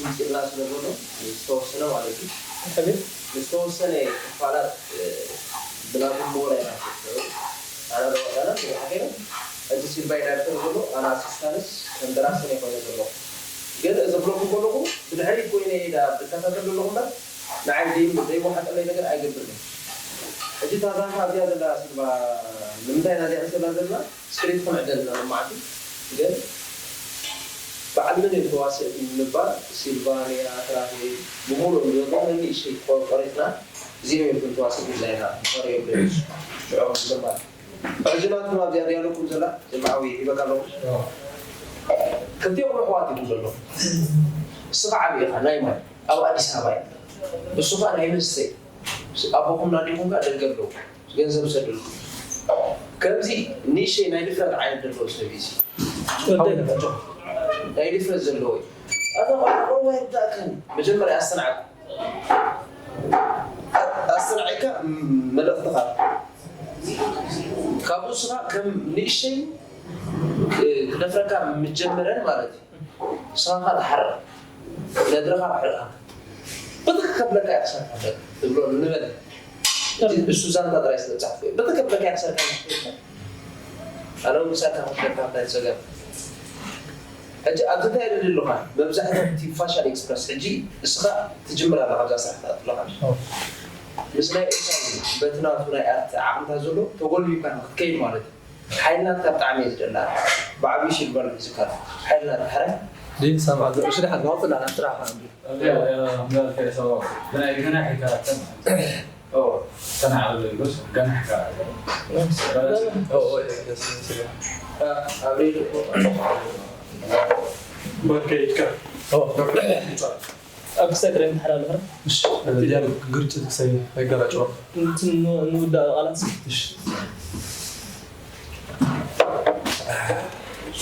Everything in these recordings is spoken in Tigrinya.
ውፅኢትና ስለ ዘሎ ዝተወሰነ ማለት እዩ። ዝተወሰነ ክፋላት ብናቱ ሞራ ኢና ኣነ ደወዳና ዝሓገረ እዚ ሲልቫይ ዳይሬክተር ዘሎ ኣነ ኣሲስታንስ ከም ደራሲ ናይ ኮይነ ዘለኹ። ግን እዚ ክብለኩም ከለኹ ብድሕሪት ኮይነ ኢዳ ብከታተል ዘለኹ እምበር ንዓይ ደይ ዘይወሓጠለይ ነገር ኣይገብርን። ሕጂ እታ ዛንታ ኣብዚኣ ዘላ ሲልቫ ንምንታይ ኢና እዚኣ ንስላ ዘለና ስክሪፕት ክንዕደል ኢና መዓልቲ ግን በዓል መን እዮም ተዋሰእቲ ንምባል ሲልቫንያ ትራፌ ብምሉእ ንዘሎ ነንእሽተይ ቆሪፅና እዚኦም እዮም ተዋሰእቲ ኢልና ኢና ንፈርዮም ሽዑ ዝግባእ ሕጂ ናትኩም ኣብዚኣ ዲያሎኩም ዘላ ጀማዓዊ ሂበካ ኣለኹ ክልቲኦም ኣሕዋት ኢኹም ዘለኹም እስኻ ዓብዪ ኢኻ ናይ ማይ ኣብ ኣዲስ ኣበባ እዩ እሱ ከዓ ናይ መስተይ ኣቦኹም ናዲኹም ከዓ ደገ ኣለዉ ገንዘብ ሰደልኩም ከምዚ ንእሽተይ ናይ ድፍረት ዓይነት ዘለዎ ሰብ እዩ ናይ ድፍረት ዘለዎ እዩ ኣታ ቆልዓ ቆልዋ ይብዳእከን መጀመርያ ኣስተናዕቅ ኣስተናዒካ መልእኽትኻ ካብኡ ስኻ ከም ንእሽተይ ክደፍረካ ምጀመረን ማለት እዩ ስኻ ትሓርቕ ነድርኻ ኣሕርቕካ ብትክ ከብለካ እያ ክሰርሕ ትብሎ ንበል እሱ ዛንታ ጥራይ ስለ ዝጻሕፎ እዩ ብትክ ከብለካ እያ ክሰርካ ኣነ ምሳካ ክብለካ እንታይ ጸገም ሕጂ ኣብዚ እንታይ ርድ ኣለኻ መብዛሕትኡ እቲ ፋሻል ኤክስፕረስ ሕጂ እስኻ ትጅምር ኣለኻ ኣብዛ ስራሕ ትኣትለኻ ምስ ናይ እሳን በቲ ናቱ ናይ ኣርት ዓቕምታት ዘሎ ተጎልቢብካ ንክትከይድ ማለት እዩ ሓይልናትካ ብጣዕሚ እየ ዝደላ ብዓብዩ ሲልቨር ዝካር ሓይልናት ሕረ ዘይንሰምዖ ዘሎ ሽድሓት ንወፅእ ኣለና ስራሕ ኣብ ክሳይ ጥራይ ምትሓላለፈ ግርጭት ክሳይ ኣይጋራጨወ ንውዳእ ቃላት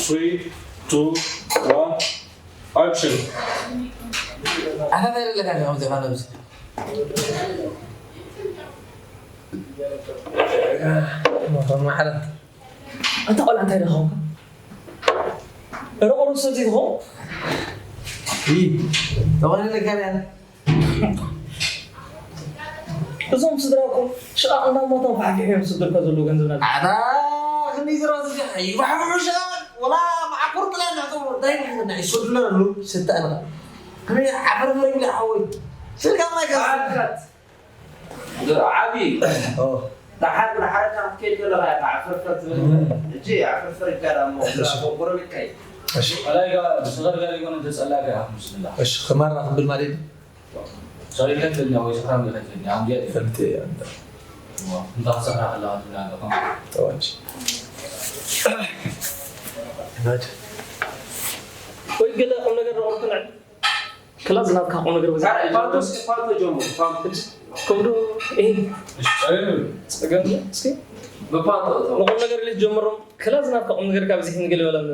Three, two, one, action. ኣታ እንታይ ደለካ ዲኻ ከምዚ ኻነ ኣብዚ ማዕረ ኣንታ ቆልዓ እንታይ ደኻ ሮቆሮ ሰብ ዘይትኾ ተኾነ ነጋርያ እዞም ስድራኩም ሽቓቕ እንዳሞቶም ፋሕፊሕ እዮም ዝስድርካ ዘለዉ ገንዘብና ኣታ ክንደይ ዝረባ ዝዚኣ ይባሕብሑ ሽቓቕ ወላ መዓኮር ጥላይ እናጠሩ እንታይ ንሕና ይሰዱና ኣለዉ ስተ ኣለኻ ከመይ ዓፈር ፈር ይብላ ሓወይ ስልካ ማይ ከስት ዓብዪ ደሓር ደሓረካ ክትከይድ ከለኻ ኢኻ ዓፈርፈር ትብል ሕጂ ዓፈርፈር ይጋዳ እሞ ጎረቤትካ እዩ ላይጋ ብስኸር ገለ ይኮነ ተጸላካ ኢኻ ትምስልላ እሺ ኸማራ ክብል ማለት እዩ ሰሪቀትልኛ ወይ ስፍራ ምልከትልኛ ኣምዲያ ይፈልጥ እንታ ሰፍራ ከለኻ ትብላ ኣለኻ ተዋች ወይ ገለ ቁም ነገር ረቆርኩ ንዕል ክላስ ናትካ ቁም ነገር በዛ ፋንቶ እስኪ ፋንቶ ጀምሩ ፋንቶ ከምዶ ይሄ ጸገም እስኪ በፋንቶ ንቁም ነገር ልጅ ጀምሮም ክላስ ናትካ ቁም ነገር ካብዚ ንገለ በለን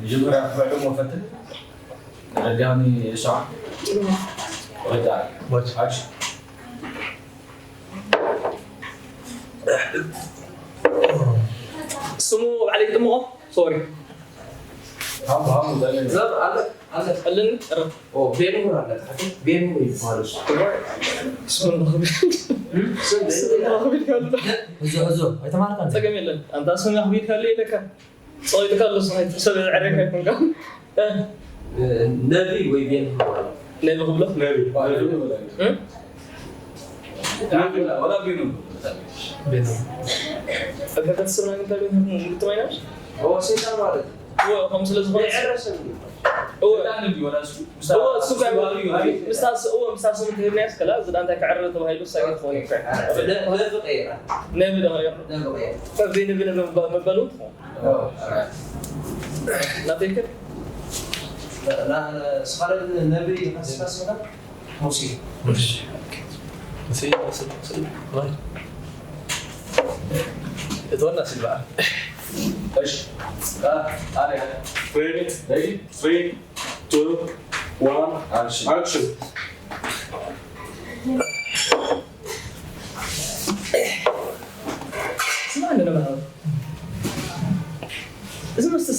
መጀመርያ ክፈዕሞ ፈትን ረዳኒ ሰዓ ወዳ ኣክሽን ስሙ ባዕለይ ይጥምቖ ሶሪ ሃሙ ሃሙ ዘለ ዘር ኣለ ኣለ ቀልን ኦ ቤኑ ኣለ ታሕቲ ቤኑ ይባሉ ስም ስም እዞ እዞ ኣይተማርካን ጸገም የለን ኣንታ ስም ያኽቢድ ካለ ይለካ ጸዊጥካ ኣሎ ስኻ ሰብ ዝዕረካ ይኮንካ ነቢ ወይ ቤን ነቢ ክብሎ ነቢ ነቢ ወላ ቤኑ ቤኑ ኣብ ሕብረተሰብና ግን እንታይ ቤን ምጥማይና ኦ ሰይጣን ማለት እወ ከም ስለ ዝኾነ ይዕረሰን እወ ሰይጣን ነቢ ወላ እሱ እወ እሱ ጋር ምስታ እወ ምስታ ስም ትህብናያስ ከላ ዝዳ እንታይ ክዕረ ተባሂሉ ሳይት ኾነ ነቢ ቀይራ ነቢ ዶ ነቢ ቀይራ ነቢ ነቢ ነቢ መባሉ ትኾን ናተይከ ስኻረ ነቢ ተስፋስካ ሙሴ እትወና ስልባ እሺ አሪያ ፍሬድ ሬዲ ፍሬድ ቱ ዋን አክሽን አክሽን ስማ እንደነበረ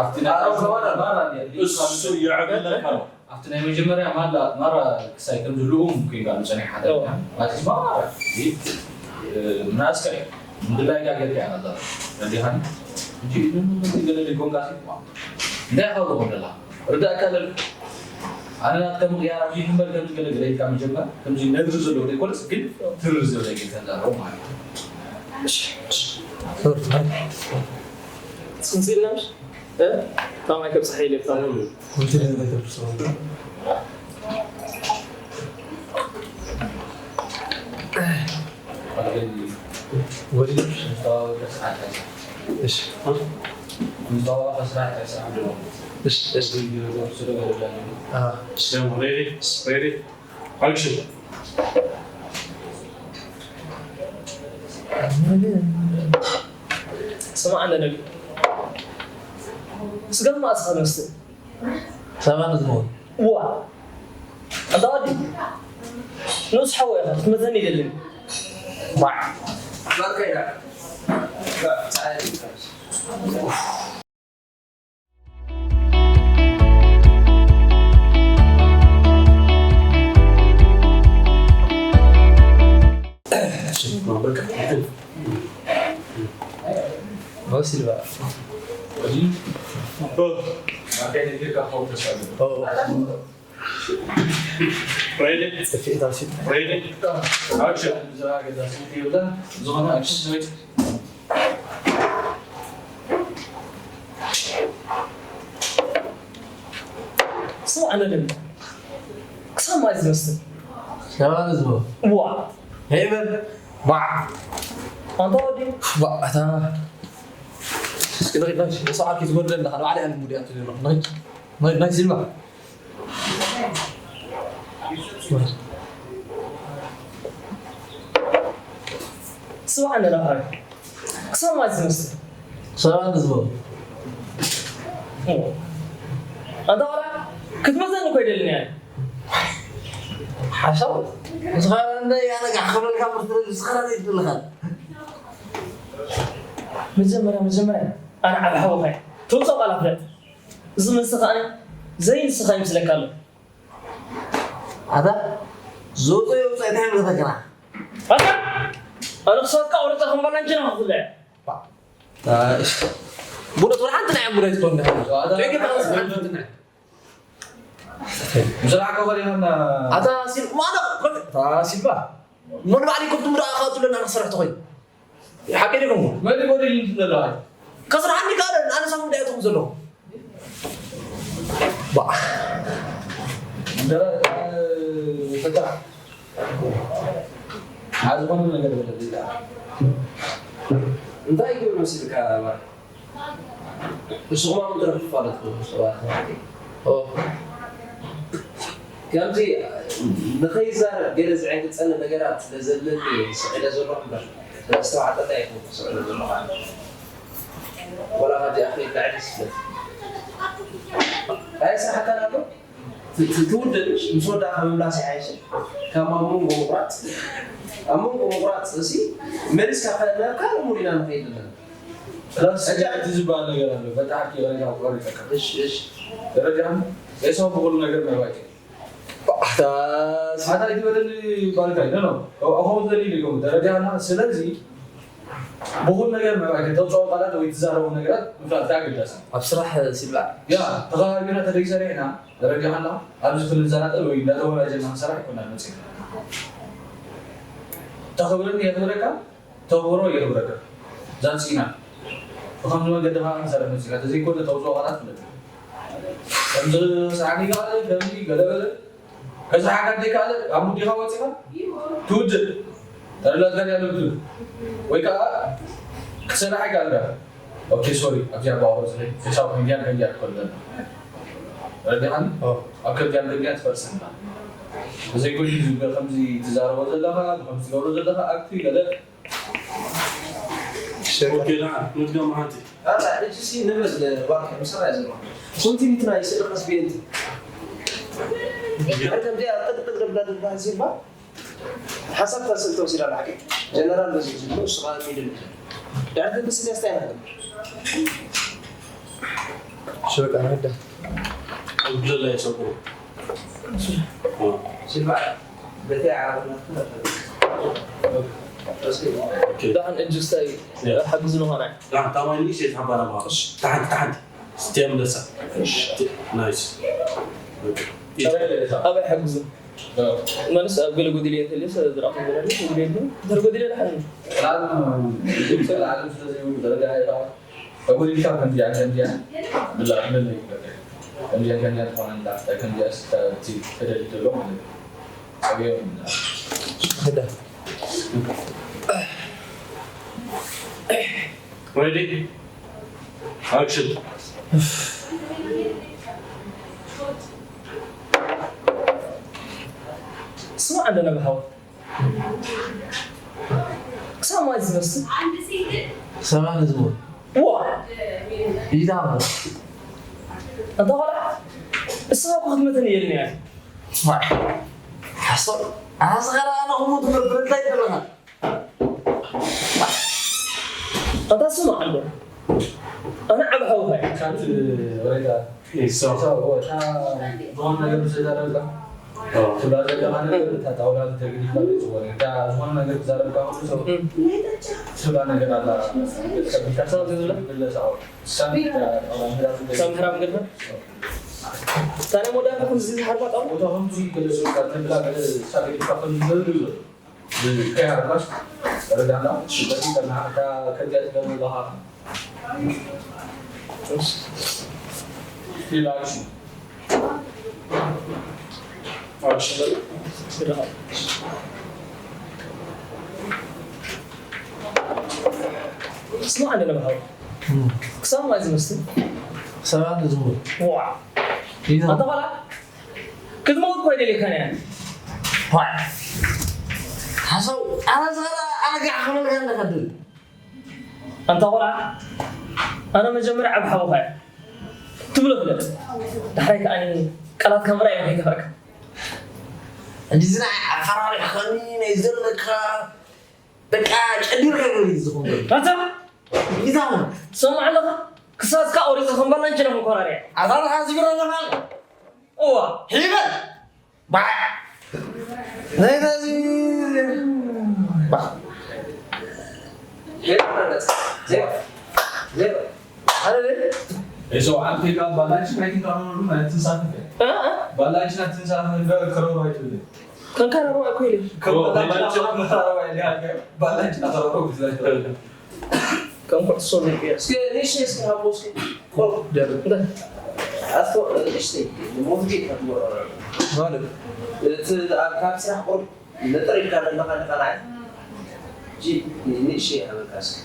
ኣብቲ ናይ ኣረብ ከማን ኣሎ። ማራ ድያ? እሱ ይዕብለካ ኣሎ። ኣብቲ ናይ መጀመርያ ማላ ማራ ክሳይ ከም ዝልኡም ኮይንካ ንጸኒሕ ሓደ እዎ። ኣቲስ ማራ ምናስካ እዩ። ምድላይ ጋር ገርካ ያናዛ ረዲኻኒ እንጂ ምንም ገለ ሊኮንካ ሲ እንታይ ያኸው ሆነላ ርዳእካ ለል ኣነ ናትካ ምኽያር ኣብ ይንበር ከም ገለ ገለ ኢልካ መጀመር ከምዚ ነድሪ ዘለዎ ዘይኮነስ ግን ትርር ዝበለ ጌታ ዛረው ማለት እዩ። ጽንጽ ኢልና ምሽ እ ታማይ ከብጽሐ ኢለ ብታሙ ስማዕ ነነቢ ስጋብ መኣስ ኢኻ ትመስል? ሰባት ዝሞት ዋ ኣንታ ወዲ ንኡስ ሓወይ ኢኻ ክትመተኒ ይደልን። ባዕ ዝኾነ ኣክሽን ስምዒት ስማዕ ነደም ክሳብ ማይ ዝመስል ሰላም ዝቦ እዋ ሄበን ባዕ ኣንታ ወዲ ባዕ ኣታ እስኪ ንኺድ ናይ ሰው ዓርኪ ትጎድለ ኣለኻ ንባዕለ ኣነ ሙዲ ኣቱ ዘለኹ ንኺድ ናይ ናይ ሲልቫ ስማዕ ነደም ክሳብ ማይ ዝመስል ሰላም ዝቦ ኣንታ ቆልዓ ክትመዘኒ እኮ ይደልን እያ ሓሳብ ንስኻ እንደ ያነ ጋሕ ክብለልካ ምርትለል ንስኻ ራዘይ ትብልኻል መጀመርያ መጀመርያ ኣነ ዓብ ሓወኻ እየ ትውፅኦ ቃል ኣፍለጥ እዚ መልሲ ከዓኒ ዘይንስኻ ይመስለካ ኣሎ ኣታ ዝወፅኦ የውፅኦ እንታይ ምረተከና ኣታ ኣነ ክሳትካ ወረፀ ከም ባላንችና ክፍለ ቡነት ወላ ሓንቲ ናይ ዕምረ ዝኮን ዳሃ ጌታ ስብሓን ምስራዕ ከበሪኻና ኣታ ሲል ማኖ ኣታ ሲልባ ሞን ባዕሊ ኮብቲ ምዳ ኣኻቱ ለና ንክሰርሕ ተኾይ ሓቂ ዲኩም መን ይጎድል እንትን ዘለዋ ከስርሓኒ ካለ ኣነ ሳሙ ዳይ ትኹም ዘለኹ ፈታ ዝኾነ ነገር በለ እንታይ ይብል መሲልካ እባ ንስኹም ኣብ መድረኽ ትፋለጡ ሰባት ማለት እዩ ከምዚ ንኸይዛረብ ገለ ዝዕንቅጸኒ ነገራት ስለ ዘለኒ ስቕ ኢለ ዘለኹ እምበር፣ ስለ ዝተባዕጠና ኣይኮንኩ ስቕ ኢለ ዘለኹ። ወላ ካብዚኣ ከይድ ባዕዲ ስለ ኣየስራሕካን ኣሎ። ት-፣ ት-፣ ትውድእ፣ ምስ ወዳእካ ምምላስ ይሓይሽ። ካብ ኣብ መንጎ ምቑራጽ፣ ኣብ መንጎ ምቑራጽ፣ እሲ መሊስካ ከ-፣ ናብ ካልእ ሙድ ኢና ንኸይድ ኣለና። ራስ ሕጂ እቲ ዝበሃል ነገር ኣሎ። በጣም ይቕሬታ ኣቋሪጠካ። እሺ፣ እሺ። ደረጃ ኤሳው ብኹሉ ነገር ምዕባይ። ኣታ ኣታ ኣይትበለኒ ባልካይ፣ ኖ፣ ኖ። ከምኡ ትደሊ ኢሉ ይኸውን። ደረጃ ኣላ። ስለዚ ብኹሉ ነገር ምዕባይ፣ ከተውፅኦ ቃላት ወይ ትዛረቡ ነገራት ምፍላጥ ኣገዳሲ። ኣብ ስራሕ ሲልባ። ያ፣ ተኸባቢና ተደይ ሰሪሕና፣ ደረጃ ኣላ። ኣብዚ ክንዘናጠል ወይ እንዳተወራጀና ክንሰራሕ ይኮና መፅእ። ተኸብረኒ የኽብረካ፣ ተኽብሮ የኽብረካ። ዛንሲና። ብኸምዚ መገዲ ኸዓ ክንሰርሕ መፂና። ተዘይኮነ ተውፅኦ ቃላት ፍለጥ። ከምዚ ሰዓኒ ካለ፣ ከምዚ ገለበለ። ከስራሓካ እንተይከኣለ፣ ኣብ ሙድ ኢኻ ወጺኻ? ትውድእ። ተረዳእካኒ ኣለኩ። ወይ ከኣ ክትሰርሕ ኣይከኣልካ። ኦኬ፣ ሶሪ፣ ኣብዚኣ ባወሮ ዝኸይ፣ ክሳብ ክንድያን ክንድያን ትኮን ኣለና። ተረዲኻኒ? ኣብ ክንድያን ክንድያን ትፈርሰና። ብዘይኮይኑ፣ ከምዚ ትዛረቦ ዘለኻ፣ ከምዚ ትገብሮ ዘለኻ፣ ኣክቲ ገለ ኦኬ፣ ደሓን፣ ንድገማ ሓንቲ። ኣታ፣ ሕጂ ሲ ንበል፣ ባርካ፣ ምሳኻ እያ ዘለዋ። ኮንቲኒትና ይስእልኻስ ብየንቲ። ድሕሪ ከምዚኣ ጥቅጥቅ ደብላ ድበሃል ሲልባ፣ ሓሳብ ታስል ተወሲዳ ንሓቂ። ጀነራል በዚ ዝብሎ፣ እሱ ኸኣ ሚድል። ድሕሪ ተስልያ ስታይ ኢና ንገብር። እሺ፣ በቃ፣ ንሕዳ። ብዘላ የሰብሩ። ሲልባ፣ በቲ ዓረብና ኦኬ። ደሓን እጅ ስታይ ያ። ሓግዙ ንኾና። ደሓን ታማኝ ንእሽተይ ተሓባና ባባ። እሺ። ተሓንቲ፣ ተሓንቲ። ስቲያ ምለሳ። እሺ። ናይስ። ኦኬ። ኣበይ ሓግዙ? መልስ ኣብ ገለ ጎዲልዮ እንተልዮ፣ ስለ ዝረኣኹ ዝረኣኹ፣ ጎዲልዮ፣ እንድሕር ጎዲልዮ ደሓን እዩ። ላሉ፣ ላሉ ስለ ዘይብሉ ደረጃ ኣይረኣኹ። ተጎዲልካ ከምዚኣ፣ ከምዚኣ፣ ብላ፣ ብላ ይግበር። ከምዚኣ፣ ከምዚኣ ትኾና እንዳ፣ ከምዚኣ ስታ-፣ እቲ ተደሊ ዘሎ ማለት እዩ። ጸገም የብሉን። ሬዲ? ኣክሽን። ስማዕ እንዶ ነብሓው። ክሳብ ማይ ዝመስል። ሰብኣ ንዝሙት። ዋ! ይዳሞ። ኣንታ ቆልዓ፣ እስኻ እኮ ክትመተኒ እየ ኢልኒ እየ። ዋይ! ሓሶት። ኣስኻ ደኣ ኣነ ክሙት እምበር እንታይ ትብለኻ? ኣታ ስማዕ እንዶ። ኣነ ዓቢ ሓውኻ እየ። ካብቲ ወሬታ ኤሳው። ኤሳው፣ እወ፣ እታ ዝኾነ ነገር ምስ ተዛረብካ፣ ኣዎ። ትብላ ዘለኻ ነገር፣ እታ ጣውላ ተገዲፍካ ዘይጽወር። እታ ዝኾነ ነገር ትዛረብካ ከሎ ሰብ እም። ትብላ ነገር ኣላ። ከቢድካ ክሳብ ዝብላ? ዝብለስ፣ ኣዎ። ሳሚ፣ እታ ጣውላ ምህራም ሳሚ ምህራም ገድፈ? እታ ናይ መወዳእታ ከምዚ ዝሓርባ ጣውላ? ቦታ ከምዚ ገለ ሰብ ካብ ተብላ ገለ ሳብ ገዲፍካ ከም ዝብሉ ዘሎ። ብከይ ሓርባሽ ረዳና፣ በቲ ጠና፣ እታ ከዚኣ ትገርም ኣለኻ። ፊል ኣክሽን። ኣክሽን። ስማዕ እንደ ነብሃው። እም። ክሳብ ማይ ዝመስል። ሰብኣን ዝሙት። ዋ። ይዞም። ኣንተ ቆልዓ፣ ክትመውት እኮ ኣይደልየካን እያ። ዋይ። ሓሳው፣ ኣነ ዝኸዳ፣ ኣነ ጋዕ ክብለልካ ኣለካ ድል። ኣንታ ቆልዓ፣ ኣነ መጀመርያ ዓብ ሓውኻ እየ። ትብሎ ፍለጥ። ዳሕራይ ከኣ ቃላትካ ምርኣይ ከይከፍኣካ። ሕጂ እዚ ናይ ኣፈራሪሕካኒ ናይ ዘለካ በቃ ጨዲርካ ገለ እዩ ዝኸውን ዘሎ። ኣታ! ይዛመ። ትሰምዕ ኣለኻ? ክሳትካ ቆሪጸ ከም ባላንቺ ኢና ክንኮራርያ። ኣታ ንኻ ዝግረ ኣለኻ? እዋ። ሂበል! ባዕ! ናይ ናዚ! ባዕ! ዜሮ ማለት ዜሮ። ዜሮ። ኣረ፣ ኤሶ፣ ኣንተ ካብ ባላንቺ ናይ ትንሳፈፍ። እ? እ? ባላንቺ ናይ ትንሳፈፍ፣ ከረሩ ኣይትብል። ከንከረሩ ኣይኮይልን። ከም ባላንቺ ባላንቺ ከረሩ ኣይትብል። ባላንቺ ከረሩ ኣይትብል። ከም ኩዕሶ ዘይቅየር። እስኪ ንእሽተይ እስኪ ሃቦ እስኪ። ቁሩብ ደርብ። እንታይ? ኣቶ ንእሽተይ ሞቲቬት ክትገብሮ። ማለት? እቲ ኣብ ካብ ስራሕ ቁሩብ ንጥር ኢልካ ዘለኻ ንኸልኣይ። ጂ ንእሽተይ ሃበካ እስኪ።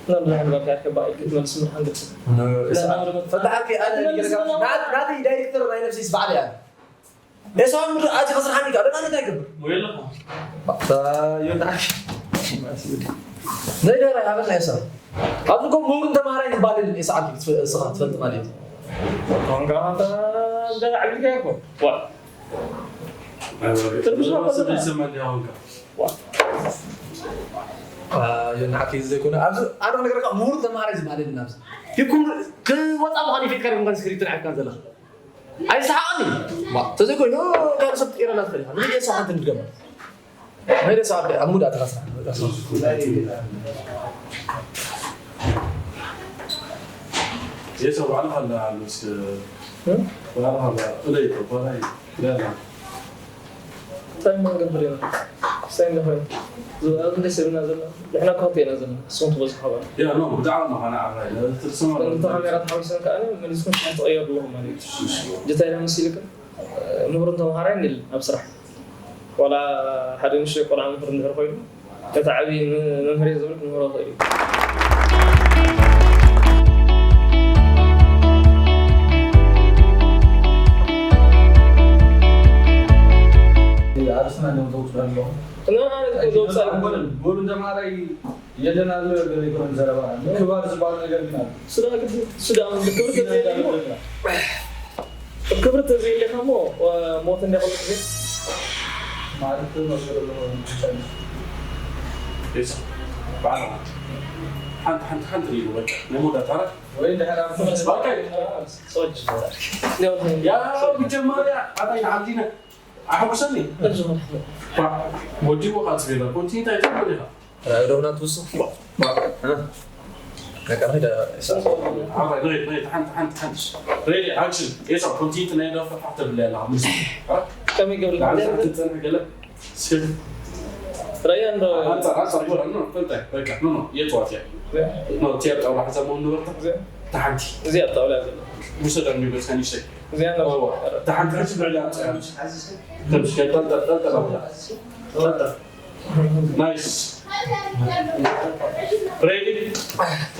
እና ብዙሕ ነገር ከይከባ ኢልክ ትመልስ ምርሓን ግልጽ። ኖ፣ ኖ፣ ኖ፣ ኖ። ፈታሓልኪ ኣነ ትመልስ ገለካ። ኖ። ናት-፣ ናተይ ዳይሬክተር ናይ ነብሰይ ስባዕለ እያ። ኤሳው ምድሪ ኣቲ ከስርሓኒ ጋር ደና እንታይ ገብር? ወይለኻ። ባታ ዮናሽ። ዘይደራ ያበላ ኤሳው። ኣብዚ ኮም ሙርን ተማራይ ይባል ኤሳው ስኻ ትፈልጥ ማለት እዩ። ኮንጋ ታ ደጋ ዓብልካ ይኮ። ዋ። ትርጉም ስለ ዝሰማል ያውንካ። ዋ። ዮናሽ ዘይኮነ ኣብዚ ኣነ ነገር ሙርን ተማራይ ይባል ኣብዚ። ይኩን ክወጣ ብኻሊ ፊት ካሪ እንኳን ስክሪፕት ዓካ ዘለኻ። ኣይሰሓቕን እዩ። ባ፣ ተዘይኮይኑ ካልእ ሰብ ትቕይረላ ትኽእል ኢኻ። ንመጀመርያ ሓንቲ ንድገማ። መጀመርያ ሰብ ኣብ፣ ኣብ ሙድ ኣተኻ ስራሕ። የሰው ባዕልኻ ኣላ፣ ምስ፣ እ? ባዕልኻ ኣላ፣ እለይ፣ ባዕልኻ፣ እለይ ኣላ። እንታይ እሞ ንገብር ኢና? እንታይ እንዳ ኾይኑ? ኣብዚ እንደ ሰብና ዘለና፣ ንሕና እኮ ኢና ዘለና። ንስኹም ትበዝሑ ኣባላት። ያ፣ ኖ፣ ብዛዕባ ምዃና ዓባይ፣ ትርስኖ እንተ ካሜራ ተሓዊሰን ከኣ መሊስኩም ሽም ትቐየሩ ኣለኹም ማለት እዩ። ጀታ ኢላ መሲልካ፣ ምሁርን ተምሃራይን የለን ኣብ ስራሕ። ዋላ ሓደ ንእሽተይ ቆልዓ ምሁር እንድሕር ኮይኑ፣ ነቲ ዓብዪ ም-፣ መምህር እየ ዝብል ክምህሮ ይኽእል እዩ። ኣርእስትና እንደውም ተውፅኡ ኣለኹም። እና ኣነ እኮ ዘውፅእ ኣይኮነን። ኣይኮነን። ጎሉ ተምሃራይ የለን ኣሎ ገለ ይኮነን ዘረባ። ምክባር ዝበሃል ነገር ግን ኣሎ። ስዳ ግዲ፣ ስዳ ክብሪ ተዘየለዎ። ክብሪ ተዘየለካ እሞ፣ ሞት እንዲያ ክልተ ግዜ። ማለት ነው፣ ሰለሎ ነው። ቤተሰብ፣ በዓል ሓንቲ፣ ሓንቲ፣ ሓንቲ ኢሉ በቃ፣ ናይ መወዳእታ ዓራት። ወይ እንድሕር ኣብ በቃ። ሰዎች። ያው መጀመርያ ኣታይ ዓዲና ኣሕጉሰኒ። እሺ። ባ፣ ወዲእዎ ኻጽቤላ፣ ኮንቲኒታ ኣይትብል ኢኻ። ራእይ ዶ ናት ውስኽ? ባ፣ ባ። እ? በቃ፣ ሄደ፣ ኢሳ። ዓባይ፣ ሬድ፣ ሬድ፣ ሓንቲ፣ ሓንቲ፣ ሓንቲ። ሬዲ፣ ኣክሽን። ኢሳ፣ ኮንቲኒቲ ናይ ደርፊ ፋሕ ተብለያ ኣለኻ፣ ምስ፣ እ? ከመይ ገብር? ላዕሊ ትጸንሕ ገለ። ስክሪን። ራእያ እንዶ ኣንጻር፣ ኣንጻር፣ ጎራ፣ ኖ፣ ፈንታይ፣ በቃ፣ ኖ፣ ኖ፣ የጥዋት እያ። ኖ፣ ቲያር ጣውላ ሓሳብ መሆን ንበርታ። ተሓንቲ። እዚኣ ጣውላ ዘላ። ውሰድ፣ ኣንዱ ገጽካ ንእሽተይ። እዚኣ ነው። እዋ፣ ተሓንቲ ሕጂ ብዕሊ ኣምጽኣ። ከምሽ፣ ጠልጠል፣ ጠልጠል፣ ኣውላ። ጠልጠል። ናይስ። ሬዲ?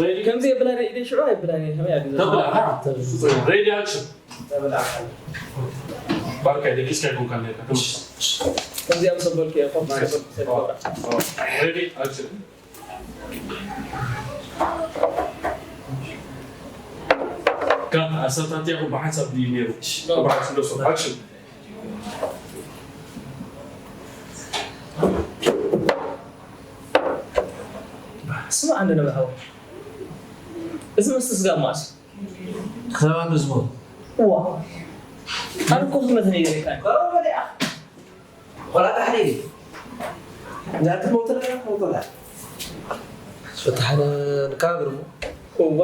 ሬዲ? ከምዚ የብላኒ፣ ኢደይ ሽዑ ኣይብላኒ፣ ከመይ ኣድርገ? ተብላ፣ ና። ሬዲ፣ ኣክሽን። ባርካ፣ ደቂስካ ይኮንካ ነርካ። ከምዚ። ከምዚ ኣምሰበልኩ እየ፣ ኮፍ ናይስ። ሰበልኩ፣ ሰበልኩ። ኦ፣ ኦ። ሬዲ፣ ኣክሽን። ካት ኣሳታትያ ብሓንሳብ ድዩ ነይሩ? ኖ። ብሓንሳብ ደሱ። ኣክሽን። ስማዕ እንደ ነብር ሓወይ። እዚ መስተ ስጋ ማስ። ክሰባ ብዝሞ። እዋ። ኣነ እኮ ክመተን ይገርካል። ቆሎ በሊዓ። ቆላ ታሕሊል። ዛቲ ሞተላ፣ ሞተላ። ፈታሕነ ንካብር እሞ። እዋ።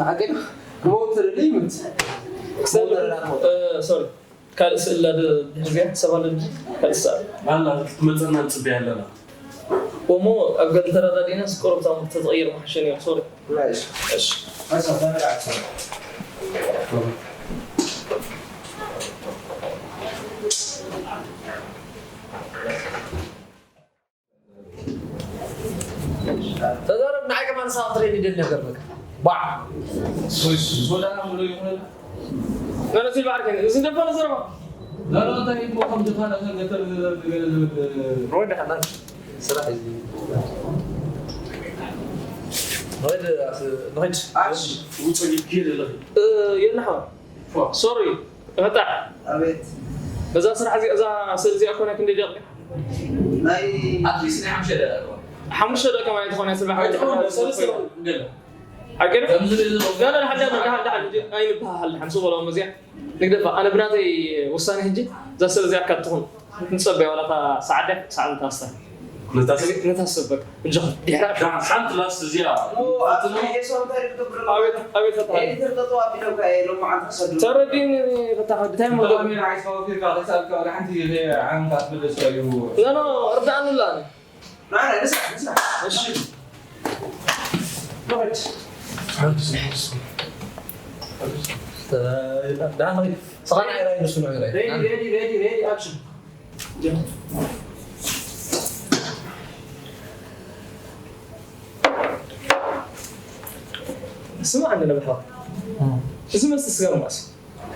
ሓቂ ነው። ሞተር ሊምት። ሰብ፣ ሞተር ላሞ። እ፣ ሶሪ። ካልእ ስእሊ ኣለ ድሕሪ እዚኣ? ሰብ ኣለ ድሕሪ? ካልእ ስእሊ? ኣላ፣ ክትመጸና ንጽበያ ኣለና። እሞ ኣብ ገለ ተረዳዲእና፣ ስቆሮብ ታሙር ተተቐይር መሓሸ ነይሩ። ሶሪ። ናይስ። እሺ። ተዛረብ፣ ንዓይ ከማን ንስኻ ክትርእየኒ ይደሊ ነበር በቃ። ባዕ። ወይ ሶዳና ምሎ ይኹነል። ገለ ሲል ባዕርከ፣ እዚ ደፋ ነዘረባ። ላሎ እንታይ እሞ ከም ድፋ ነኸ ገተር ዝገለ ዝብል። ሮይ ደሓና። ስራሕ እዚ። ንኸይድ፣ ንኸይድ። ኣሽ፣ ውፅእ ይብል ኣለኹ። እ፣ የናሓ። ሶሪ፣ ፈታሕ። ኣቤት። በዛ ስራሕ እዚኣ፣ እዛ ስእሊ እዚኣ ኮነ ክንደይ ደቂቕ? ናይ ኣትሊስት ናይ ሓሙሽተ ደቂቕ። ሓሙሽተ ደቂቕ ማለት ዝኾነ ስራሕ ኣይትኾን፣ ሰለስተ ደቂቕ ገለ። ሓቂ ነው? ከምዚ ገለ። ገለ፣ ደሓን፣ ደሓን፣ ደሓን፣ ደሓን፣ ኣይንበሃሃል፣ ደሓን፣ ስቕ በሎ፣ እዚኣ ንግደፋ። ኣነ ብናተይ ውሳኔ ሕጂ እዛ ስእሊ እዚኣ ካብ ትኹን። ንጸበያ ዋላ እታ ሰዓት ድያ ክሳዕ ንታስታ። ነታ ሰብ? ነታ ሰብ በቃ። እጆኻ ድሕራ። ደሓን ሓንቲ ላስት እዚኣ። ኦ፣ ኣቲ ኤሳው እንታይ ክትገብር ኣለኻ? ኣቤት፣ ኣቤት፣ ኣታ። ኤዲተር ጠጠው ኣቢሎምካ እየ ሎማዓንቲ ክሰዱ። ተረዲኒ፣ ፈታሕ ወዲ፣ እንታይ እሞ ገብር? ተረዲኒ፣ ዓይስኻ ወፊርካ፣ ከይሰኣልካ፣ ወላ ሓንቲ ኢለ ዓንካ ትምለስ እዩ። ኖ፣ ኖ፣ እርዳእኒ ኣላ። ናይ፣ ናይ፣ ንስራሕ፣ ንስራሕ። እሺ። ንኸይድ። ደሓን ንኸይድ። ሰኻን ዓይራይ ንሱ ንዕራይ። ሬዲ፣ ሬዲ፣ ሬዲ፣ ሬዲ፣ ኣክሽን። ስማዕ፣ ኣንደ ነብርሃ። እም። እዚ መስተ ስጋ ማስ።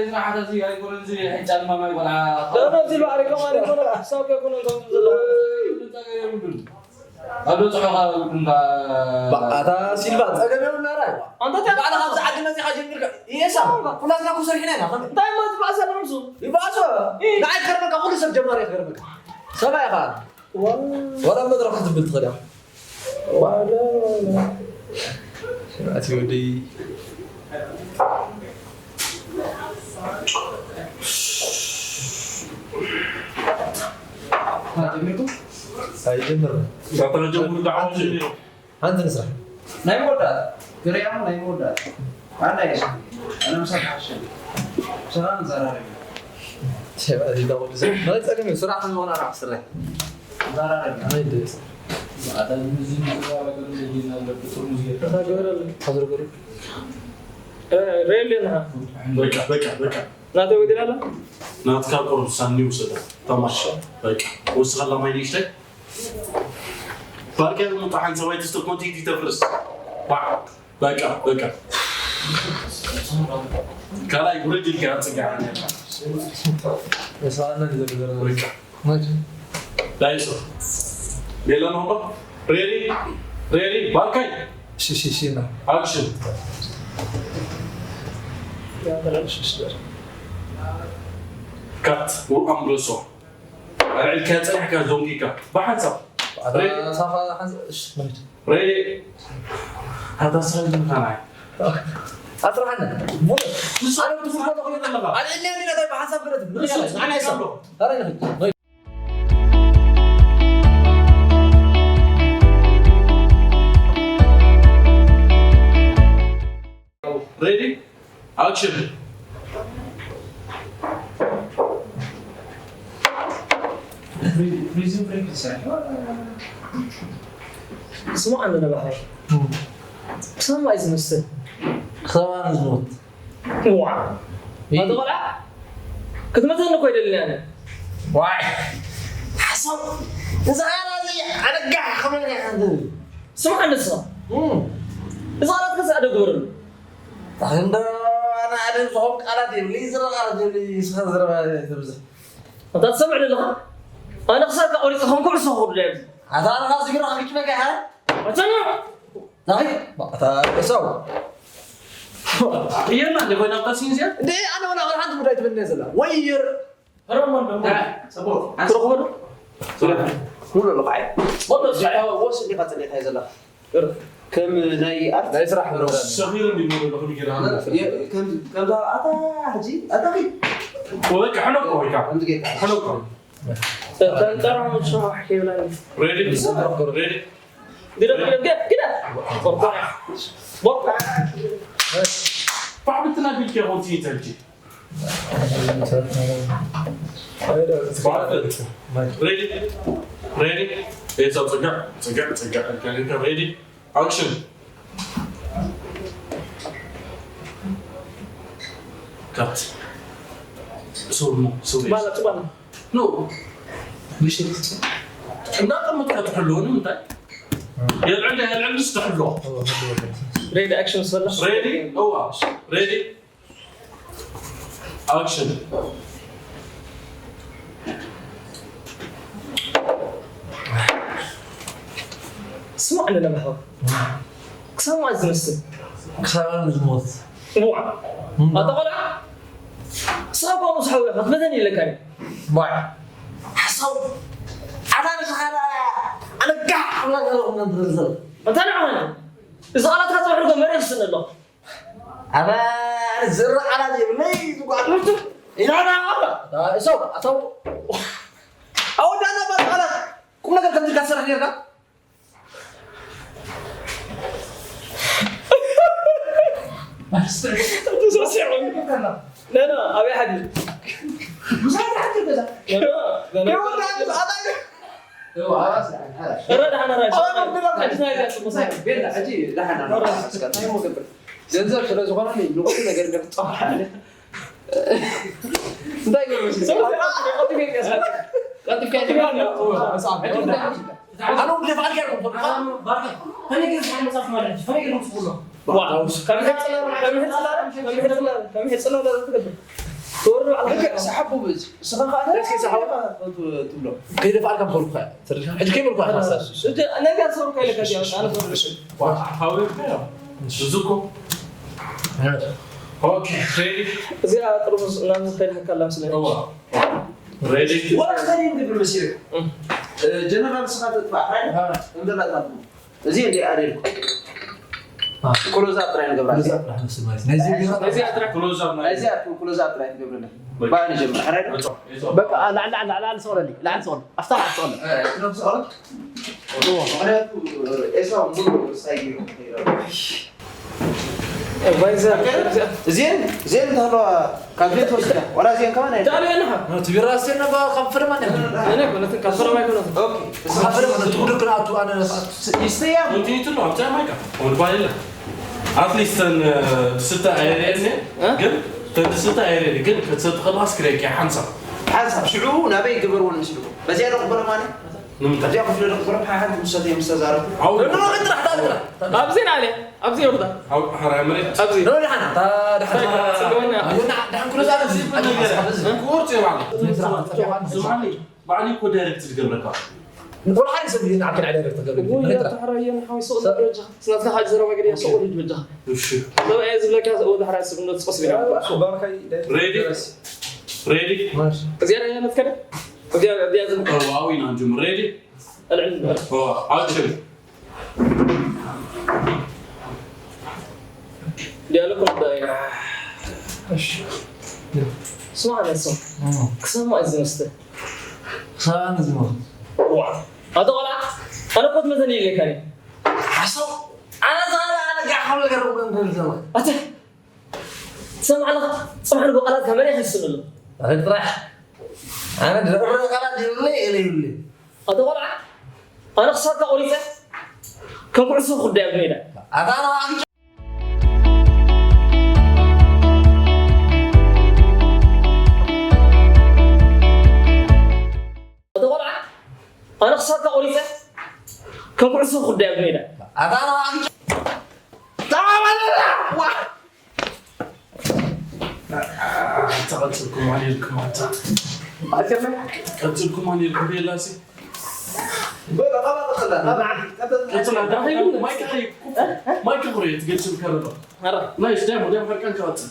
እዚ መዓት እዚ ኣይኮነን፣ እዚ ሕጫ ድማ ማይ ቆልዓ። ደህና እዚ ባዕሪ ከማን ይኮነ፣ ሓሳብ ከይኮነ እንቶም ዘሎ። እንታይ ገይሩ ይብሉ? ኣብ በጽሖ ካብ እንዳ ኣታ ሲልቫ፣ ጸገም የብሉን። ኣራይ፣ ኣንታ እንታይ ባዕልኻ ኣብዚ ዓዲ መጺኻ ጀሚርካ፣ ኢየሳ፣ ኩላትና እኮ ሰሪሕና ኢና። ከመይ? እንታይ ማለት ባእሳ ንምሱ? ይባእሶ። እ። ንዓይ ክገርመካ፣ ኩሉ ሰብ ጀማሪ እዩ ክገርመካ። ሰብኣይ ኢኻ። ዋው። ዋላ መድረኽ ክትብል ትኽእል ኢኻ። ዋላ፣ ዋላ። ኣቲ ወደይ። ኣይጀምርና። ሓንቲ ንስራሕ። ናይ መወዳእታ። ገለ ያው ናይ መወዳእታ። ኣነ ኣይስማዕ። ኣነ ምሳኻ ሓሸኒ። ምሳኻ ንዘራረብ። ሰብ፣ እዚ ደውል ሰብ። ናይ ጸገም እዩ። ስራሕ ከም ዝኾነ ኣራሕ ስራሕ። ንዘራረብ። ናይ ደስ። ኣታ ምዚ ንዘራረብ እንደዚህ ነበር። ጥሩ ሙዚቃ። እታ ገበረሉ። ሓዝር ገሩ። እ፣ ሬል ኢና። በቃ፣ በቃ፣ በቃ። ናተይ ወዲላ ኣላ? ናትካ ቁሩብ ሳኒ ውሰዳ። ተማሽ። በቃ። ወስኸላ ማይ ንእሽተይ። ባርካ ይሙጣ ሓንሳብ ኣይትስተ ኮንቲቲ ተፍርስ። ባ-፣ በቃ፣ በቃ። ካልኣይ ውረድ ኢልካ ኣብ ጽግዓ። የሳና ዝርዝር በቃ። ዳይሶ። ሌላ ነው። ሬዲ፣ ሬዲ፣ ባርካይ። ሺ፣ ሺ፣ ሺ ነው። ኣክሽን። ካት፣ ወ-፣ ኣምበሶ። ኣልዒልካ ጸኒሕካ ዶንኪካ ብሓንሳብ። ኣታ ሬዲ። ሳፋ ሓንሳብ፣ እሺ፣ መሬት። ሬዲ። ኣታ ስራሕ ዝምካናይ። ኣስራሓኒ። ሙሉ። ንሱ ኣነ ትፍርዶ ተኾይኑ ኣለኻ። ኣልዒልኒ፣ ኣነ እንታይ ብሓንሳብ ብረት። ንሱ ኣነ ኣይሰብሮ። ኣረ ንኽድ። ሬዲ? ኣክሽን። ፕሪዝን ብሬክ ዝሰርሕ። ስማዕ፣ ኣነ ነባሃይ። ብሰማይ ዝመስል። ክሳብ ኣነ ዝሞት። ዋ። ኣቲ ቆልዓ፣ ክትመተኒ እኮ ይደልን ኣነ። ዋይ። ሓሳብ። እዚ ኣነ እዚ ኣደጋ ከመን ኢኻ ትብል? ስማዕ ንስኻ። እም። እዚ ቃላት ከስዕ ዶ ግበረሉ? እንዶ ኣነ ኣደ ዝኾን ቃላት የብለይ፣ ዝረ ቃላት የብለይ፣ ንስኻ ዝረባ ትብዝሕ። ኣንታ ትሰምዕ ዘለኻ? ኣነ ክሳድካ ቆሪጸ ከም ኩዕሶ ክወርድ እየ ኣብዚ። ኣታ ኣነ ካብ ስግርኻ ክጭነካ ኢኻ? ኣታ ናይ፣ ኣታ እሰው። እየና እንደ ኮይና ኣብታ ሲንዝያ? እንደ ኣነ ወላ፣ ወላ ሓንቲ ጉዳይ ትብለኒ ዘላ። ወይ ይር-፣ ረሞን ደሞ። ታ-፣ ሰቦ። ክረኽቦ ዶ? ሱራ። ሙሉ ልቓይ። ወዶ ስራሕ። ወስ እንዲኻ ጸኒኻ ዘላ። እር-፣ ከም ናይ ኣርት ናይ ስራሕ ፕሮግራም። ሰኺሩ እንዲ ሞዶ ለኹ ጌራ። ከምዚ ከምዚ ኣታ ሕጂ ኣታ ኺድ። ወበቃ ሕነቆ ወይ ከዓ። ከምዚ ጌርካ። ሕነቆ። ተንጠራሙ ሸዋሕ ይብላኒ። ሬዲ? ሬዲ? ግዳ ግዳ ግዳ ግዳ። ቦርኮ። ቦርኮ። ፋሕ ብትና ቢልኪ ኾንቲ ተልኪ። ሬዲ? ሬዲ? ኤሳው ጽጋዕ፣ ጽጋዕ፣ ጽጋዕ። ሬዲ? ኣክሽን። ካት። ሶሪ፣ ሶሪ። ጽባላ፣ ጽባላ። ኖ። ምሽት። እንዳጠመጥካ ትሕልዎ ንምንታይ? የልዕል፣ የልዕል ምስ ትሕልዎ። ሬዲ፣ ኣክሽን፣ ሰላ። ሬዲ? እዋ። ሬዲ? ኣክሽን። ስማዕ ኣለና ማሕባ። ክሳብ መዓስ ዝመስል? ክሳብ ዓለም ዝሞት። እዋ። እምባ። ኣታ ቆልዓ፣ ክሳብ ከምኡ ዝሓውያ ክትመተኒ ኢለካ እየ። ባዕ። ሓሳብ። ኣታ ንስኻ ደኣ ኣነ ጋሕ ኣምላኽ ኣለኹም ነንትብል ዘሎ። ኣታ ንዓ፣ እዚ ቃላትካ ጽባሕ ርጎ መሬት ይስነ ኣሎ። ኣነ፣ ኣነ ዝርእ ቃላት የብለይ፣ ዝጓዕ ትምህርቲ። ኢና ና፣ እታ፣ እሰው፣ ኣሰው። ኣወዳና ባል ቃላት፣ ቁም ነገር ከምዚ ኢልካ ትሰርሕ ኔርካ? ተሰሲዖም። ና፣ ና፣ ኣበይ ሓዲ? ምሳሌ ሓዲ ገዛ። ና፣ ና፣ ና። የወዳና ባል ቃላት። እረ፣ ደሓን፣ ደሓን። ገንዘብ ስለ ዝኾነ ንኹሉ ነገር ገፍፀዋል። እንታይ ገርምሽ? ቀልጢፍካ፣ ቀልጢፍካ። ኣነ እውን ደፋ ኣልካ ኢኹም። ዋ፣ ከም ሕፅላ፣ ከም ሕፅላ፣ ከም ሕፅላ፣ ከም ሕፅላ ትገብር። ትወርድ ባዕልኻ። ልክዕ ሰሓቦ ብእዚ። እስኻ ኸኣ እስኪ ሰሓቦ ትብሎ። ከይደፋእካ ምኸድኩ ኸኣ። ተረዲእካ? ሕጂ ከይበልኩ ኣትሓሳስብ። ሕጂ ነገር ሰብርካ ኢለካ እዚኣ፣ ኣነ ሰብርካ። ዋ፣ ሓወይ እኮ እያ። እዚ እኮ። ኦኬ፣ ሬዲ? እዚኣ ጥርሙዝ ናብ ዝኸይድ ሃካ ኣላ መስለኒ። እዋ። ሬዲ? ወላ ሰሪን ትብል መሲልካ። እም። እ፣ ጀነራል ስኻ ተጥፋእ፣ ሓይል? እ። እንደላ ታጥሙ። እዚ እንደ ኣሬልኩ። አ። ክሎዝ ኣፕ ጥራይ ንገብራ። ክሎዝ ኣፕ ጥራይ ንስማይ። ናይዚ ቢራ ናይዚ ኣጥራይ። ክሎዝ ኣፕ ናይ ናይዚ ኣፕ ክሎዝ ኣፕ ጥራይ ንገብረለ። በቃ። ባይ ንጀምር። ሕራይ ዶ? በቃ፣ ላዕሊ፣ ላዕሊ፣ ላዕሊ፣ ላዕሊ ስቕለኒ። ላዕሊ ስቕለኒ። ኣፍታ ላዕሊ ስቕለኒ። እ፣ ክሎዝ ኣፕ። እዎ። ምኽንያቱ፣ እ፣ ኤሳው ሙሉ ሳይ ገይሩ ከይረኸበ። እ፣ ባይዛ፣ እዚኤን፣ እዚኤን እንተህለዋ ካብ ቤት ወስዳ። ዋላ እዚኤን ከማን ኣይደ- ዳሉ የለኻ? እቲ ቢራ ኣስቴና ባ-፣ ካብ ፈለማ እንዲያ። እኔ እኮ ነትን ካብ ፈለማ ኣይኮነትን። ኦኬ። ካብ ፈለማ ነቲ ውድድር ክነኣቱ ኣነ ይስተያ። ወንቲ ይትሎ፣ ኣብታ ማይካ። ወድ ባይላ። ኣትሊስት ተን፣ እ፣ ትስተ ኣይረኤኒ፣ እ? ግን ተን ትስተ ኣይረኤኒ፣ ግን ክትሰቲ ከለኻስ ክርእየኪ ሓንሳብ። ሓንሳብ፣ ሽዑ ናበይ ግበርዎ ንምስልኩም። በዚኣ ዶ ክበረ ማለት? ንምንታይ? እዚኣ ክፍለ ዶ ክበረ? ሓሓንቲ ምስ ሰተየ ምስ ተዛረቡ። ዓው። ኖ፣ ኖ፣ ጥራሕ፣ ጥራሕ፣ ጥራሕ። ኣብዚ ናለ፣ ኣብዚ ይወርዳ። ዓው፣ ሓራይ መሬት። ኣብዚ። ኖ፣ ደሓን፣ እታ ደሓን። እንታይ፣ ጽገወና። ኣዮ፣ ደሓን፣ ደሓን፣ ኩሉ ዛረብ። እዚ ነገር። እዚ። ቁርጥ ይባል። ስማኒ። ባዕሉ እኮ ዳይሬክት ዝገብረካ። ንቆልዓ እዩ ሰብ እዩ ንዓካ ናይ ዳይሬክት ዝገብረካ። ወይ፣ መሬት ጥራሕ። ተሕራየን ሓወይ፣ ሱቕ ሰብ- በጃኻ። ስናትካ ካልእ ዘረባ ገለ እያ፣ ሱቕ ልጅ በጃኻ። እሺ። ሰብ እየ ዝብለካ፣ ወደ ሕራይ ስብ እንዶ ትጽቆስ ቢላ። ባርካይ ዳይሬክት ሬዲ? ደረስ። ሬዲ? ማሽ። እዚኣ እያ ነትከደ? እዚኣ፣ እዚኣ ዝም- እዋ፣ ኣዊና እንጅምር። ሬዲ? ኣልዕል በል። እዋ፣ ኣክሽን። ዲያሎግ ወዳ እያ። እሺ። ስማዕ ነሶ። እም። ክሰማዕ ዝመስል። ክሰማዕ ዝመስል። ዋ። ኣቶ ቆልዓ፣ ኣነ እኮ ትመዘኒ ኢለካ እየ። ሓሳብ፣ ኣነ ዝኸነ ኣነ ጋሕ ካብ ነገር እኮ እንትን ዝሰማዕ። ኣተ፣ ትሰምዕ ኣለኻ? ጽባሕ ንግሆ ቃላትካ መን ይሕስብ ኣሎ? ኣረ ጥራሕ። ኣነ ድረቕረቕ ቃላት የብለይ፣ የለ የብለይ። ኣቶ ቆልዓ፣ ኣነ ክሳድካ ቆሪጸ ከም ኩዕሶ ክጉዳይ ኣብ ሜዳ። ኣታ ኣነ ኣቶ ቆልዓ፣ ኣነ ክሳድካ ቆሪጸ ከም ኩዕሶ ክጉዳይ ኣብ ሜዳ። ኣታ ኣነ ተቐጽልኩም ኣነ ኢልኩም ኣታ። ኣከመ? ቀጽልኩም ኣነ ኢልኩም ቤላሲ። በላ፣ በላ፣ ቀጽላ። ቀጽላ፣ ዳኺ፣ ማይክ፣ ማይክ፣ ማይክ፣ ኩሬ፣ ትገልጽ ከረባ። ኧረ። ናይስ፣ ደሞ፣ ደሞ፣ ሕርቃን ክቐጽል።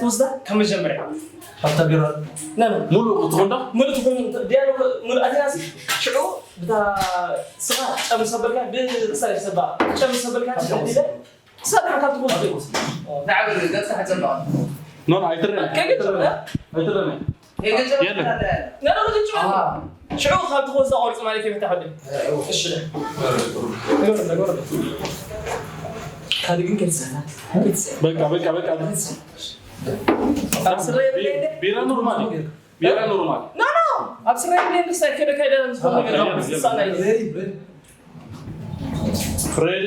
ትወስዳ ካብ መጀመርያ። ሓታ ቢራ ና ና። ሙሉእ ትኾንዳ? ሙሉእ ትኾን ዲያሎ ሙሉእ ኣቲናሲ ሽዑ ብታ ስኻ ጨምር ሰበልካ ብሳይ ሰባ ጨምር ሰበልካ ትሕዲለ ሳብ ካብ ትወስድ ንዓብ ገጽካ ሓጸባ ኖ ኖ ኣይትረን። ከገጽ ኣይትረን። የለን። ነረኸትጭ ሽዑ ካብ ትወስዳ ቆርጽ ማለት ይፈታ ሐደ። እሺ። ካልግን ከልሰና በቃ በቃ በቃ። ኣብ ስረ የብለይ እንደ ቢራ ኖርማል እዩ። ቢራ ኖርማል። ኖ ኖ ኣብ ስረ የብለይ እንደ ሳይ ከደ ከደ ዝፈልገ ሳና ይደ ሬዲ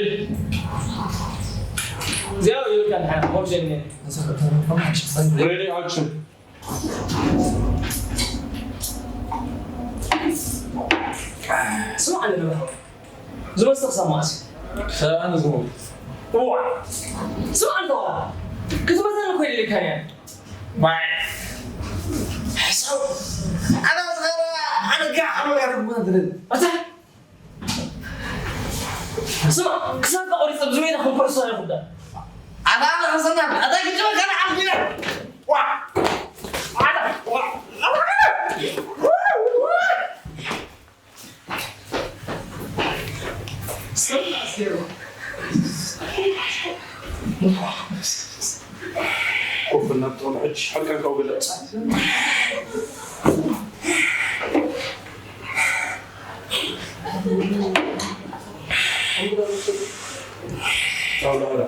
እዚኣ ይልካ ንሓ ሞብሸን ሬዲ ኣክሽን። ስማዕ ኣለና ዝመስል ክሳብ መዓስ ሰብኣን ዝሞት እዋ ስማዕ እንተዋ ክትመተኒ እኮ ኢልካን እያ ባይ ሕሳው ኣነ ዝኸረ ኣነ ጋዕ ኣነ ያደርጉ ትብል ኣታ ስማዕ ክሳብ ተቆሪፀ ብዙ ሜዳ ክንኮርሶ ይኹዳ ኣታ ኣነ ኸሰና ኣታ ግጭ መከራ ዓቢና ዋ ኣታ ዋ ኮፍ እናብጦም ሕጅ ሓቃን ካብ ገለ ጣውላ ሆላ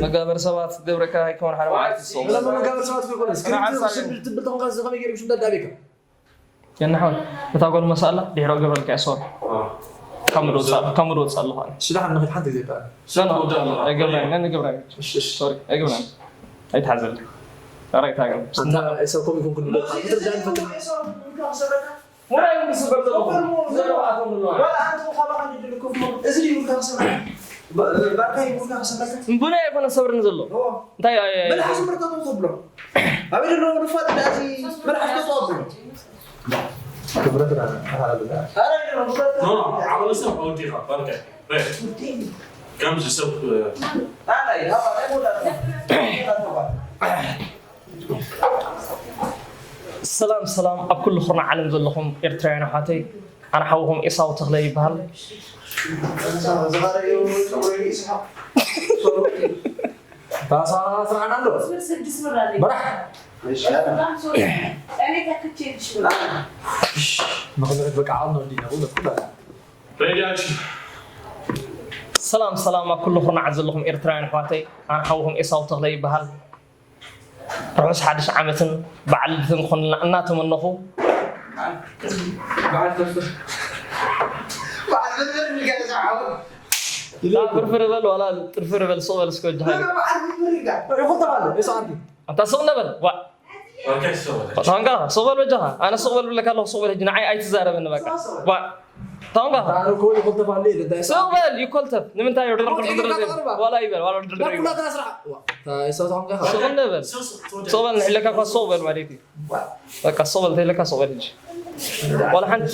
መጋበር ሰባት ገብረካ ኣይከውን ሓደ መዓልቲ ዝሰው መጋበር ሰባት ይኮነ ስክሪፕት ክስብል ትብል ተኾንካ እዚ ከመይ ገይሩ ሽም ደዳቤካ የናሐው እታ ጓል መሳላ ድሕሮ ገብረልካ እያ ሶሪ ካብ ምድ ወፃ ኣለኹ ኣነ ሽዳሓን ንኽድ ሓንቲ ግዜ ይበሃል ኣይገብራን ነን ገብራን ሶሪ ኣይገብራን ኣይትሓዘል ራይታ ግን ኣንታ ሰብ ከም ይኩን ክሉ ትርዳን ፈትም ሙራይ ዝስበር ዘሎ ዘረባኣቶም እዚ ድዩ ከሰብ ባርካ ይኩን ከሰብ እምቡና ኣይኮነ ሰብርን ዘሎ እንታይ መልሓስ ምርጠጡ ተብሎ ኣበይ ደሎ ንፋጥ ዳዚ መልሓስ ተጠዋብሎ ዓቕሊ ሰብ ኣውዲኻ ባርከ ከምዚ ሰብ ሰላም ሰላም ኣብ ኩሉ ኩርና ዓለም ዘለኹም ኤርትራውያን ኣሕዋተይ ኣነ ሓውኹም ኤሳው ተኽለ ይበሃል ስራሕና ኣሎ ስድስት ብር አለኝ። በራሕ እኔ ተክቼ ልሽ ብላ ምኽንያት በቃ ዓቕልና ወዲና ብለት ኩላና ሬዲ ኣክሽን ሰላም ሰላም ኣብ ኩሉ ኩርናዓት ዘለኹም ኤርትራውያን ኣሕዋተይ ኣነ ሓውኹም ኤሳው ተኽለ ይበሃል ርሑስ ሓድሽ ዓመትን በዓል ልደትን ክኾንልና እናተመነኹ በዓል ተፍር በዓል ተፍር ንገዛ ዓወት ፍርፍር በል ዋላ ጥርፍር በል ሱቕ በል እስከ ወጅሃ በዓል ተፍር ይጋ ይኹን ተባለ እሱ ኣንቲ ኣንታ ሱቕ ነበል ዋ ኦኬ ሰው ታንጋ ሱቕ በል ወጃኻ ኣነ ሱቕ በል ብለካ ኣለኹ ሱቕ በል ሕጂ ንዓይ ኣይትዛረበኒ በቃ ዋ ታንጋ ኣነ እኮ ይኹን ተባለ ይለዳ ሱቕ በል ይኮልተፍ ንምንታይ ወደ ዋላ ይበል ዋላ ድርድር ኩላትና ስራሕ ዋ ታይሰው ታንጋ ሱቕ ነበል ሱቕ በል ንሕለካ እኳ ሱቕ በል ማለት እዩ በቃ ሱቕ በል ተይለካ ሱቕ በል ሕጂ ዋላ ሓንቲ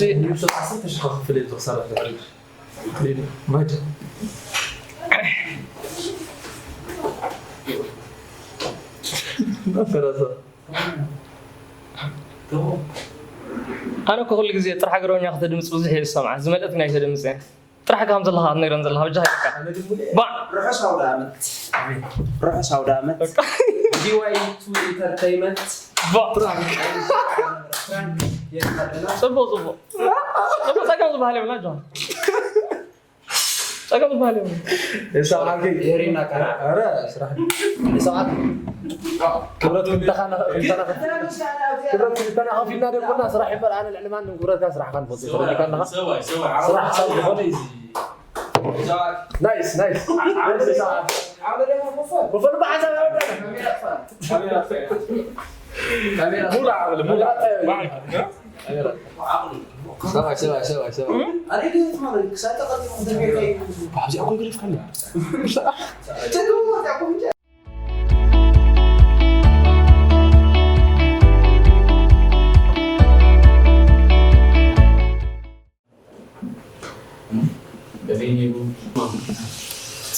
ክፍል ክሰርሕ ኣነ እኮ ኩሉ ግዜ ጥራሕ ሃገርኛ ከተድምጽ ብዙሕ እየ ዝሰምዓ፣ ዝመልእት ግን ኣይተድምጽ እየ። ጥራሕ ከም ዘለኻ ትነግረን ዘለኻ፣ በጃኻ ይበቃ። ኣነ ግን ሙሉእ ባዕ! ርሑስ ኣውደ ዓመት። ኣሜን። ርሑስ ኣውደ ዓመት። በቃ። ዲ ዋይ ቱ ኢንተርተይመንት። ባዕ! ፕራንክ። ፕራንክ የካልና። ጽቡቕ፣ ጽቡቕ። ጽቡቕ፣ ጸገም ዝበሃል የብልና፣ ጆን። ጸገም ዝበሃል የብልና። የሰዓት የሪና ከራ። ኧረ፣ ስራሕ። የሰዓት ክብረት ክልተኻ ነ-፣ ክልተና ከፍ-፣ ክብረት ክልተና ከፊልና ደጎና ስራሕ ይበል። ኣነ ልዕሊ ማንም ክብረትካ ስራሕካ ንፈልጦ። ተረዲእካ ኣለኻ? ሰብኣይ፣ ሰብኣይ፣ ስራሕ ሰብ ዝኾነ እዩ። ናይስ፣ ናይስ። ናይስ፣ ሰዓት። ብፍሉይ ብሓንሳብ ኣይወዳእን። ሙላ ዓቕሊ፣ ሙላ። ሰብኣይ፣ ሰብኣይ፣ ሰብኣይ፣ ሰብኣይ። ኣብዚ ኣኮይ ገሪፍካኒ።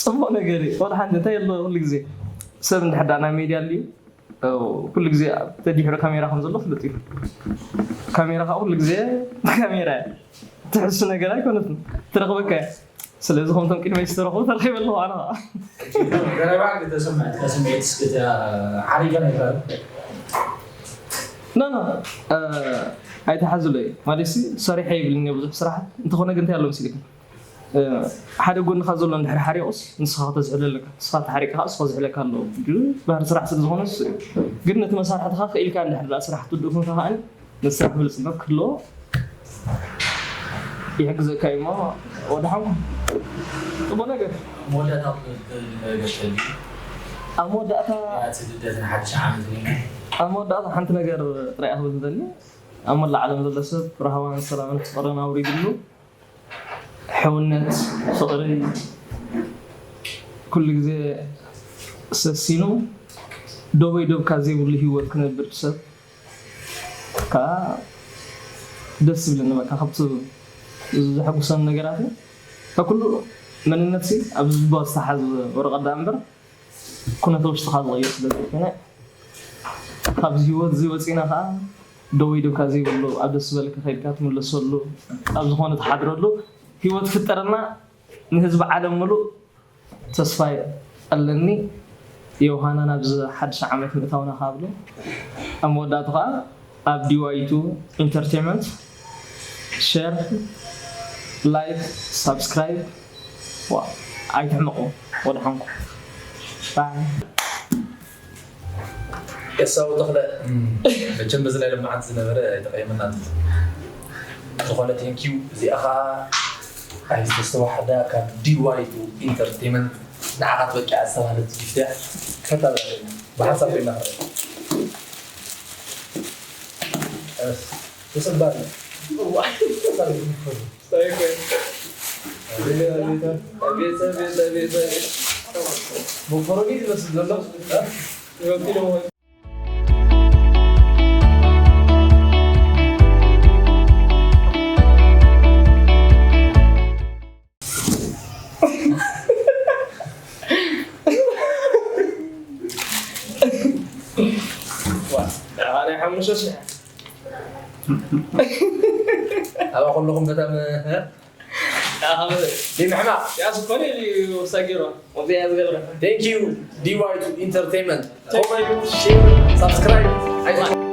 ጽቡቕ ነገር እዩ። ወላ ሓንቲ እንታይ ኣሎ፣ ኩሉ ግዜ ሰብ እንድሕር ደኣ ናይ ሜድያ ኣልዩ፣ ኩሉ ግዜ ተዲሕሩ ካሜራ ከም ዘሎ ፍሉጥ እዩ። ካሜራ ከዓ ኩሉ ግዜ ካሜራ እያ። ትሕሱ ነገር ኣይኮነትን፣ ትረኽበካ እያ። ስለዚ ከምቶም ቅድመይ ዝተረኽቡ ተረኺበ ኣለኹ ኣነ ከዓ። ዘረባ ክተሰምዕ፣ ክተሰምዕ እስኪ፣ ሓሪፈ ነበር። ኖ፣ ኖ፣ እ፣ ኣይተሓዝሎ እዩ። ማለት ሲ፣ ሰሪሐ ይብልኒ ብዙሕ ስራሓት። እንተኾነ ግን እንታይ ኣሎ መሲልካ? እ፣ ሓደ ጎንኻ ዘሎ እንድሕር ሓሪቑስ፣ ንስኻ ከተዝሕሎ ኣለካ። ንስኻ ተሓሪቕካ፣ ንስኻ ዝሕለካ ኣለዎ። ግን ባህሪ ስራሕ ስለ ዝኾነ እሱ እዩ። ግን ነቲ መሳርሕትኻ ክኢልካ እንድሕር ደኣ ስራሕ ትውድእ ኮንካ ከኣ፣ ንስራሕ ብልጽነት ክህልዎ ይሕግዘካ እዩ እሞ፣ ወድሓንኩም። ጽቡቕ ነገር። መወዳእታ ክትብል ነገር ተልዩ። ኣብ መወዳእታ፣ እቲ ልደትን ሓድሽ ዓመትን እዩ። ኣብ መወዳእታ ሓንቲ ነገር ጥራይ እያ ክብል ዝደሊ። ኣብ መላእ ዓለም ዘሎ ሰብ ራህዋን ሰላምን ፍቕርን ኣውሪድሉ፣ ሕውነት፣ ፍቕሪ ኩሉ ግዜ ሰሲኑ፣ ደበይ ደብካ ዘይብሉ ህይወት ክነብር ሰብ ከዓ ደስ ዝብለኒ፣ በቃ፣ ካብቲ ዘሐጉሰኒ ነገራት እዩ። ካብ ኩሉ መንነትሲ ኣብዚ ዝባ ዝተሓዝ ወረቐት ደኣ እምበር፣ ኩነተ ውሽጥኻ ዝቕይር ስለ ዘይኮነ፣ ካብዚ ህይወት እዚ ወፂና ከዓ ደው ኢልካ ዘይብሉ ኣብ ደስ ዝበለካ ከይድካ ትምለሰሉ፣ ኣብ ዝኾነ ትሓድረሉ ህይወት ፍጠረልና፣ ንህዝቢ ዓለም ምሉእ ተስፋ ኣለኒ። ዮሃና፣ ናብዚ ሓድሽ ዓመት ምእታውና ካብ ኣሎ፣ ኣብ መወዳእቱ ከዓ ኣብ ዲዋይቱ ኢንተርቴይንመንት ሼር፣ ላይክ፣ ሳብስክራይብ፣ ዋ፣ ኣይትሕመቑ፣ ወድሓንኩም። ባይ። ኤሳው ተኽለ፣ መቸም በዚ ናይ ለማዓት ዝነበረ ኣይተቐየመና። ዝኾነ ቴንኪዩ። እዚኣ ኸዓ ኣይተስተዋሕዳ ካብ ዲዋይቱ ኢንተርቴይመንት ንዓኻ ትበቅዕ ዝተባህለት ጊፍት እያ። ፈታ በል። ብሓሳብ ኮይና ኸዓ። እስ፣ ተሰባሪ። እዋ። ተሰባሪ። መኮረኒ ዝመስል ዘሎ። ናይ ሓሙሽተ ሽሕ። ኣባ ኩልኹም በታ መ-፣ እ? ኣባ፣ ዘይምሕማቕ። ያ ዝኾነ እዩ ሳጊሮ። ወዚያ ዝገብረ። Thank you፣ ዲ ዋይ ቱ ኢንተርቴይንመንት። Thank you። ሼር፣ ሳብስክራይብ።